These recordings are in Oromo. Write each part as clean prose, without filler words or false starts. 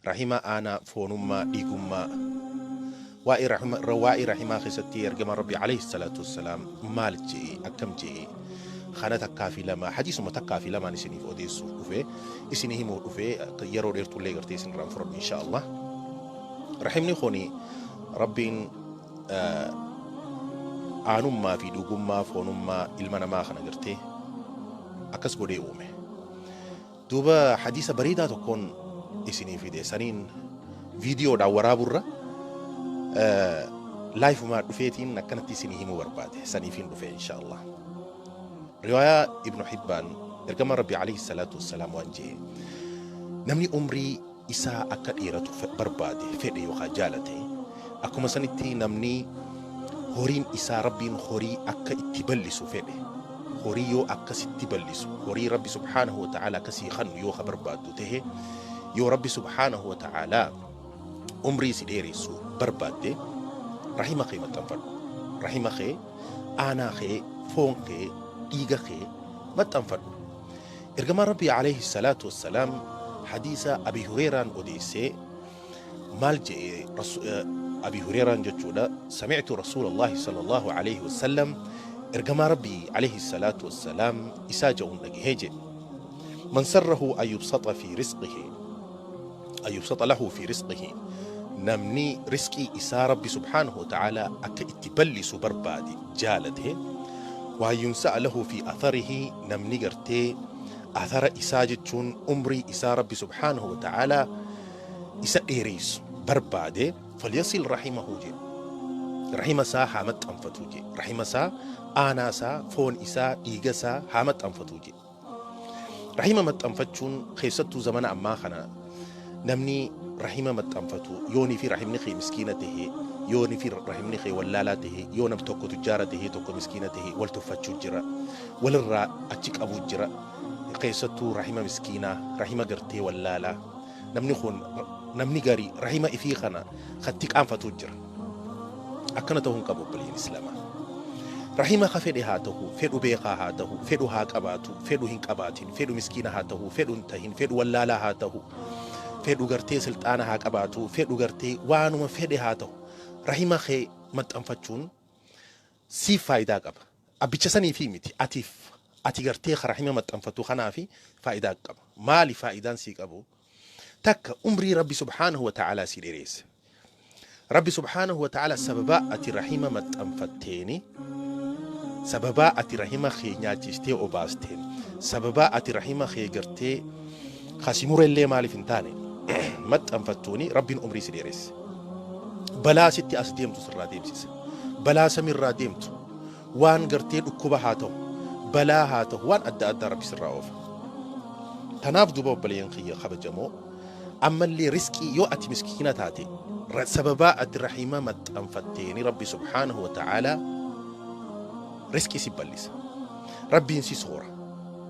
Rahima aanaa, foonummaa, dhiigummaa. Waa'ee rahimaa keessatti ergamaan Rabbii alayhi salaatu wassalaam maal je'e, akkam je'e? Kana takkaa fi lama, hadiisuma takkaa fi lamaan isiniif odeessuuf dhufe, isinii himuuf dhufe. Yeroo dheertullee gartee isin irraan fudhadhu, insha Allah. Rahimni kuni Rabbiin aanummaa fi dhugummaa, foonummaa ilma namaa kana gartee akkas godhee uume. Duuba hadiisa bareedaa tokkoon isinii fide. Saniin viidiyoodhaan waraaburra laayifumaa dhufeetiin akkanatti isinii himuu barbaade. Saniifiin dhufe, insha Allah. Riwaayaa Ibnu Hibbaan, ergama Rabbi alayhi salaatu wassalaam waan je'e: namni umrii isaa akka dheeratu barbaade, fedhe yookaan jaalate, akkuma sanitti namni horiin isaa Rabbiin horii akka itti bal'isu fedhe, horii yoo akkasitti bal'isu, horii Rabbi subhaanahu wa ta'ala akkasii kannu yoo ka barbaaddu tahe, yoo Rabbi subhaanahu wa ta'ala umrii si dheeressu barbaadde, rahima kee maxxanfadhu. Rahima kee, aanaa kee, foon kee, dhiiga kee maxxanfadhu. Ergamaan Rabbii alayhi salaatu wassalaam hadiisa Abi Hureeraan odeessee maal je'e? Abi Hureeraan jechuudha: "Sami'tu Rasuulallahi sallallahu alayhi wasallam", ergamaa Rabbii alayhi salaatu wassalaam isaa ja'uun dhagahee jedhe: "Man sarrahu an yubsata fi rizqihi, an yubsata lahu fi rizqihi", namni rizqii isaa Rabbi subhaanahu wa ta'ala akka itti bal'isu barbaade, jaalate, wa an yunsa'a lahu fi atharihi, namni gartee athara isaa jechuun umrii isaa Rabbi subhaanahu wa ta'ala isa dheereysu barbaade, "falyasil rahimahu" jedhe, rahima isaa haa maxxanfatu jedhe. Rahima isaa, aanaa isaa, foon isaa, dhiiga isaa haa maxxanfatu jedhe. Rahima maxxanfachuun, keessattuu zamana ammaa kana, namni rahima maxxanfatu, yoonii fi rahimni kee miskiina tahe, yoonii fi rahimni kee wallaalaa tahe, yoo nam tokko tujjaara tahe, tokko miskiina tahe, wal tuffachuu jira, walirraa achi qabuu jira. Keessattuu rahima miskiinaa, rahima gartee wallaalaa, namni kun, namni garii rahima ifii kana katti qaanfatuu jira. Akkana ta'uu hin qabu, obboleeyyan Islaamaa. Rahima ka fedhe haa ta'u, fedhu beekaa haa ta'u, fedhu haa qabaatu, fedhu hin qabaatin, fedhu miskiina haa ta'u, fedhu hin tahin, fedhu wallaalaa haa ta'u, fedhu gartee silxaana haa qabaatu, fedhu gartee waanuma fedhe haa ta'u, rahima kee maxxanfachuun siif faayidaa qaba. Abbicha saniifi miti, atiif, ati gartee ka rahima maxxanfatu kanaafi faayidaa qaba. Maali faayidaan sii qabu? Takka, umrii Rabbi subhaanahu wa ta'aalaa sii dheereesse. Rabbi subhaanahu wa ta'aalaa sababaa ati rahima maxxanfatteeni, sababaa ati rahima kee nyaachistee obaasteen, sababaa ati rahima kee gartee kasimurellee maaliif hin taane maxxanfattuuni, Rabbiin umrii si dheeresse. Balaa sitti as deemtu sirraa deemsisa. Balaa samirraa deemtu, waan gartee dhukkuba haa ta'u, balaa haa ta'u, waan adda addaa Rabbi sirraa oofa. Tanaaf duuba, obboleeyyan kiyya kabajamoo, ammallee riskii yoo ati miskiina taate, sababaa ati rahima maxxanfatteeni Rabbi subhaanahu wa ta'aalaa riskii si bal'isa. Rabbiin si soora.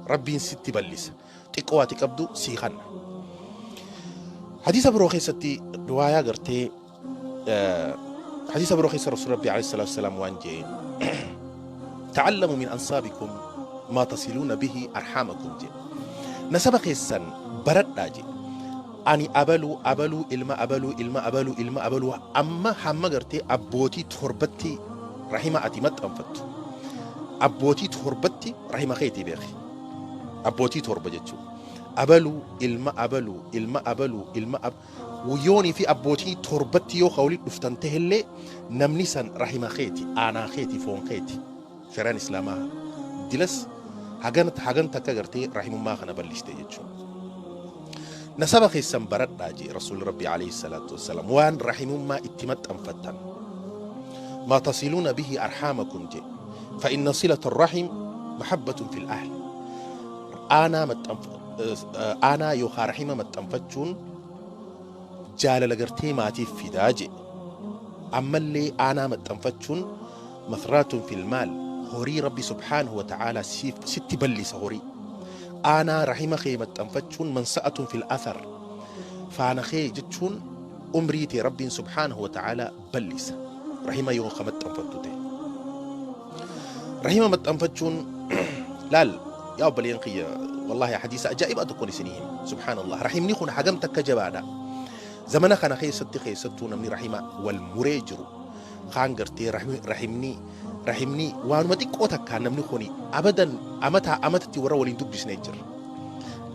Rabbiin sitti bal'isa. Xiqqoo ati qabdu sii kanna. Hadiisa biroo keessatti, riwaayaa gartee hadiisa biroo keessa, Rasuul Rabbi alayhi salaatu wasalaam waan jee: "Ta'allamu min ansaabikum maa tasiluuna bihi arhaamakum" jee. Nasaba keessan baradhaa jee. Ani abaluu, abaluu ilma abaluu, ilma abaluu, ilma abaluu, amma hamma gartee abbootii torbatti rahima ati maxxanfattu. Abbootii torbatti rahima keetii beeki. Abbootii torba jechuudha. Abaluu ilma abaluu, ilma abaluu, ilma yoonii fi abbootii torbatti yoo ka walitti dhuftan tahellee, namni san rahima keeti, aanaa keeti, foon keeti. Shari'aan Islaamaa dilas hagan hagan takka gartee rahimummaa kana bal'iste jechuudha. Nasaba keessan baradhaa jee Rasuulli Rabbi alayhi salaatu wassalaam, waan rahimummaa itti maxxanfattan. "Maa tasiluuna bihi arhaamakum" jee. "Fa inna silata rahim mahabbatun fil ahl." Aanaa maxxanfa, aanaa yookaan rahima maxxanfachuun jaalala gartee maatiif fidaa jee. Ammallee aanaa maxxanfachuun masraatun fil maal, horii Rabbi subhaanahu wa ta'aalaa sitti bal'isa horii. Aanaa rahima kee maxxanfachuun mansa'atun fil athar, faana kee jechuun umrii tee Rabbiin subhaanahu wa ta'aalaa bal'isa. Rahima yoo ka maxxanfattu ta'e. Rahima maxxanfachuun, laal yaa obboleeyyan kiyya, wallaahi hadiisa ajaa'ibaa tokkoon isinii hima. Subhaanallah, rahimni kun hagam takka jabaadha. Zamana kana keessatti keessattuu namni rahima wal muree jiru kaan gartee rahimni rahimni waanuma xiqqoo takkaan namni kuni abadan amataa amatatti warra waliin dubbisnee jira.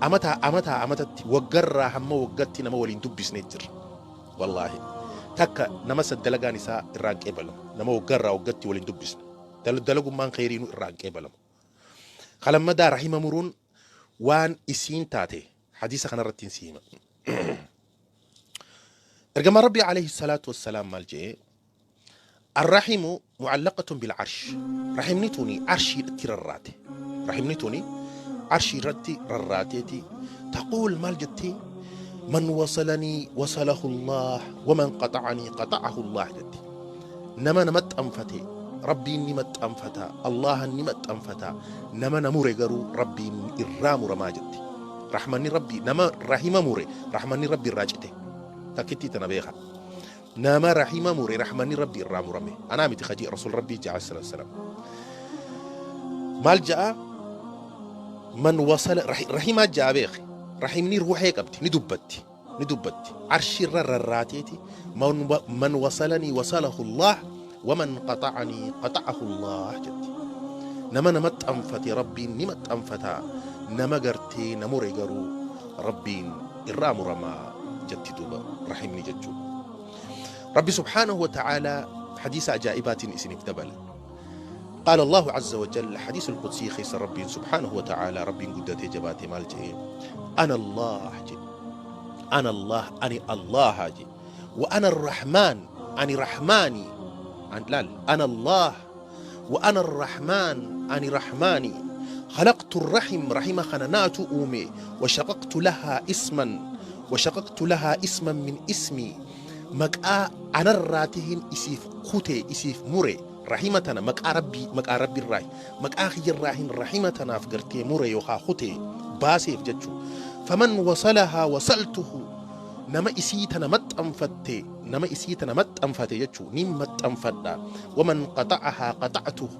Amataa amataa amatatti waggarraa hamma waggatti nama waliin dubbisnee jira. Wallaahi takka nama san dalagaan isaa irraan qeebalamu nama waggarraa waggatti waliin dubbisne dalagummaan kheyriinuu irraan qeebalamu. Kalammadaa rahima muruun waan isiin taate hadiisa kanarratti hin siima. Ergamaan Rabbii alayhi salaatu wassalaam maal jedhee? Arrahimu mu'allaqatun bil arsh. Rahimni tuni arshiidhatti rarraate. Rahimni tuni arshii irratti rarraateeti. Taquul maal jetti? Man wasalanii wasalahu Allah waman qaxa'anii qaxa'ahu Allah jetti. Nama na maxxanfate Rabbiin ni maxxanfata, Allahan ni maxxanfata. Nama na mure garuu Rabbiin irraa muramaa jetti. Rahmanni Rabbii nama rahima mure rahmanni Rabbi irraa cite. Takkittii tana beeka. Nama rahima mure rahmanni Rabbi irraa murame. Anaa miti kajii Rasuul Rabbii ja'a sallallahu alaihi wasallam. Maal ja'a? Man wasala rahimaa ja'a beeki. Rahimni ruuxee qabdi ni dubbatti. Ni dubbatti. Arshii irra rarraateeti man wasalanii wasalahu Allah waman qaxa'anii qaxa'ahu Allah jetti. Nama na maxxanfate Rabbiin ni maxxanfata. Nama gartee na mure garuu Rabbiin irraa muramaa jetti duuba rahimni jechuudha. Rabbi subhaanahu wa ta'aalaa hadiisa ajaa'ibaatiin isiniif dabala. قال الله عز وجل حديث القدسي خيس ربي سبحانه وتعالى ربي قدتي جباتي مال جئ أنا الله جئ أنا الله أني الله جئ وأنا الرحمن أني رحماني لا أنا الله وأنا الرحمن أني رحماني خلقت الرحم رحم خننات أومي وشققت لها اسما وشققت لها اسما من اسمي مقا أنا الراتهن إسيف كوتي إسيف موري رحمتنا مقا ربي مقا ربي الراي مقا خي الراهن رحمتنا فقرتي موري يوخا خوتي باسيف جتشو فمن وصلها وصلته نما إسيتنا مت أنفتي نما إسيتنا مت أنفتي جتشو نم مت أنفتا ومن قطعها قطعته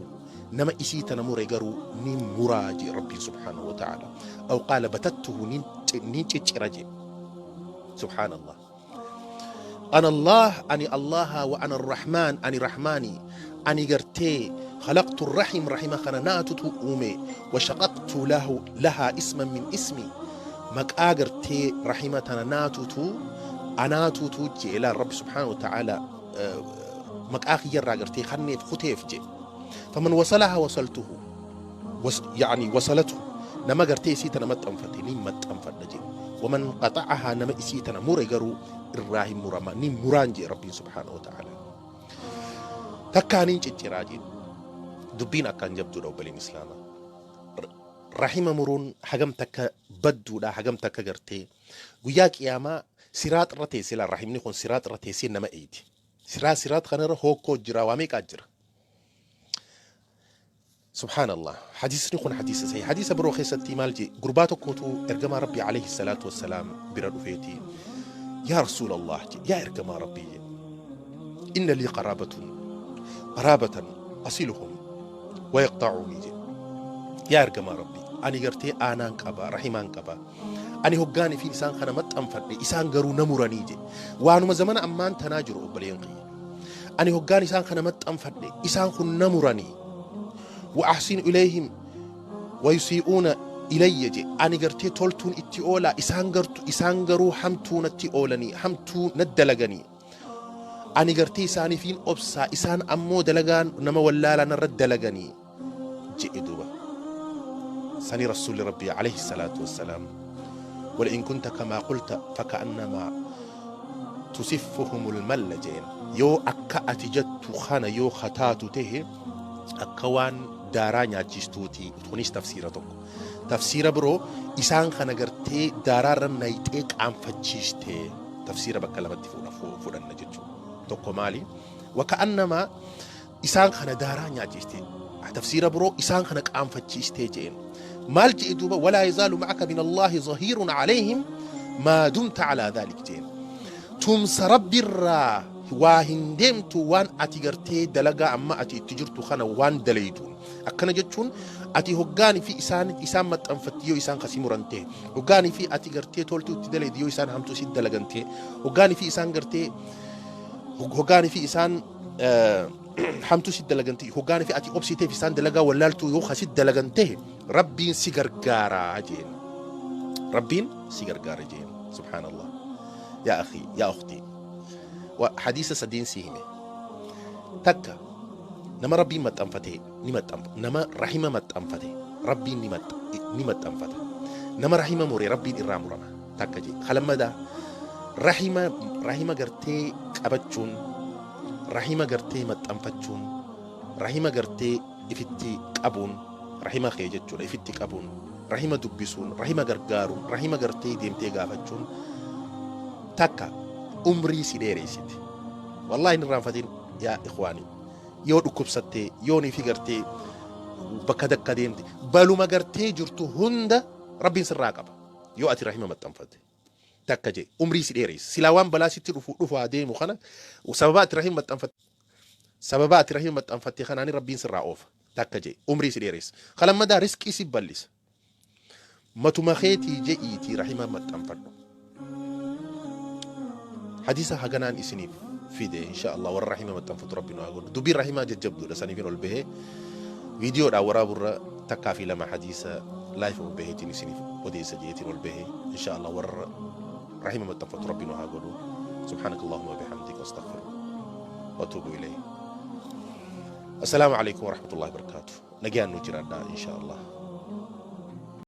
نما إسيتنا موري قرو نم مراجي ربي سبحانه وتعالى أو قال بتته نين تشرجي سبحان الله. أنا الله أني الله وأنا الرحمن أني رحماني أني قرتي خلقت الرحم رحمة خنانات أمي وشققت له لها اسما من اسمي مك أقرتي رحمة ناتو أنا توتو إلى الرب سبحانه وتعالى مك أخي قرتي خني في ختيف جي فمن وصلها وصلته يعني وصلته نما قرتي سيتنا مت أنفتي نم مت أنفت ومن قطعها نما إسيتنا موري الراهي مرما نم مرانجي ربي سبحانه وتعالى تكانين جتراجي دبين أكان جبدو لو بلين إسلاما رحمة مرون حجم تك بدو لا حجم تك قرتي وياك يا ما سيرات رتيسي لا رحمني خون سيرات رتيسي نما إيدي سيرات خنر هو كو جرا واميك أجر سبحان الله. حديث نكون حديث صحيح حديث بروخي ستي مالجي قرباتو كوتو إرجما ربي عليه الصلاة والسلام برد فيتي يا رسول الله يا إرجما ربي إن لي قرابة قرابة أصلهم ويقطعوني يا إرجما ربي أني قرتي أنا انكبا رحيم انكبا أني هجاني في إنسان خنا مت أنفرني إنسان قرو نمرني جي وأنا ما زمان أمان تناجر أبلينقي أني هجاني إنسان خنا مت أنفرني إنسان خن نمرني وأحسن إليهم ويسيئون إلي جي أني قرتي تولتون إتي أولا إسان قرتو إسان قرو حمتون إتي أولني حمتون ندلغني أني قرتي إساني فين أبسا إسان أمو دلغان نما ولالا نرد دلغني جي إدوبا سني رسول ربي عليه الصلاة والسلام ولئن كنت كما قلت فكأنما تسفهم الملجين يو أكا أتجت خانا يو خطاتو ته أكوان daaraa nyaachistuuti kunis tafsiira tokko tafsiira biroo isaan kana gartee daaraarra nayxee qaanfachiiste tafsiira bakka lamatti fudhanna jechuudha tokko maali waka'annamaa isaan kana daaraa nyaachiste tafsiira biroo isaan kana qaanfachiistee jeen maal je'e duuba walaa yazaalu ma'aka min Allaahi zahiirun calayhim maa dumta calaa dhaalik jeen tumsa rabbiirraa waa hin deemtu waan ati gartee dalagaa amma ati itti jirtu kana waan dalaytuun akkana jechuun Ati hoggaanii fi isaan isaan maxxanfatti yoo isaan kasii muran ta'e, hoggaanii fi ati gartee toltuu itti dalayde yoo isaan hamtuu si dalagan ta'e, hoggaanii fi isaan gartee hoggaanii fi isaan hamtuu si dalagan ta'e, hoggaanii fi ati obsiteef isaan dalagaa wallaaltuu yoo kasi dalagan ta'e, Rabbiin si gargaaraa jeen. Rabbiin si gargaara jeen. Subhaanallah. Yaa akhi, yaa ukhti. Hadiisa sadiin si hime. Takka, nama Rabbiin maxxanfate ni maxxanfa, nama rahima maxxanfate Rabbiin ni maxxa ni maxxanfata, nama rahima mure Rabbiin irraa murama. Takka jee. Kalammadaa, rahima gartee qabachuun, rahima gartee maxxanfachuun, rahima gartee ifitti qabuun, rahima kee jechuudha ifitti qabuun, rahima dubbisuun, rahima gargaaruun, rahima gartee deemtee gaafachuun, takka, umrii si dheereessiti. Wallaahi hin irraanfatin yaa ikhwaanii. Yoo dhukkubsattee, yoo fi gartee bakka dakka deemte, baluma gartee jirtu hunda Rabbiin sirraa qaba yoo ati rahima maxxanfatte. Takka jee, umrii si dheereessa. Silaa waan balaa sitti dhufu dhufaa deemu kana sababa ati rahima maxxanfatte kanaani Rabbiin sirraa oofa. Takka jee, umrii si dheereessa. Kalammadaa, riskii si bal'isa. Matuma keetii je'iitii rahima maxxanfadhu. Hadiisa haganaan isiniif fide. Insha Allah warra rahima maxxanfatu Rabbi nu haa godhu. Dubbiin rahimaa jajjabduudha. Saniifin ol bahee viidiyoodhaan waraaburra takkaa fi lama hadiisa live ol baheetiin isiniif odeessa jeetiin ol bahee. Insha Allah warra rahima maxxanfatu Rabbi nu haa godhu. سبحانك اللهم وبحمدك، أستغفرك وأتوب إليه. السلام عليكم ورحمة الله وبركاته. Nagaan nu jiraadhaa insha Allah.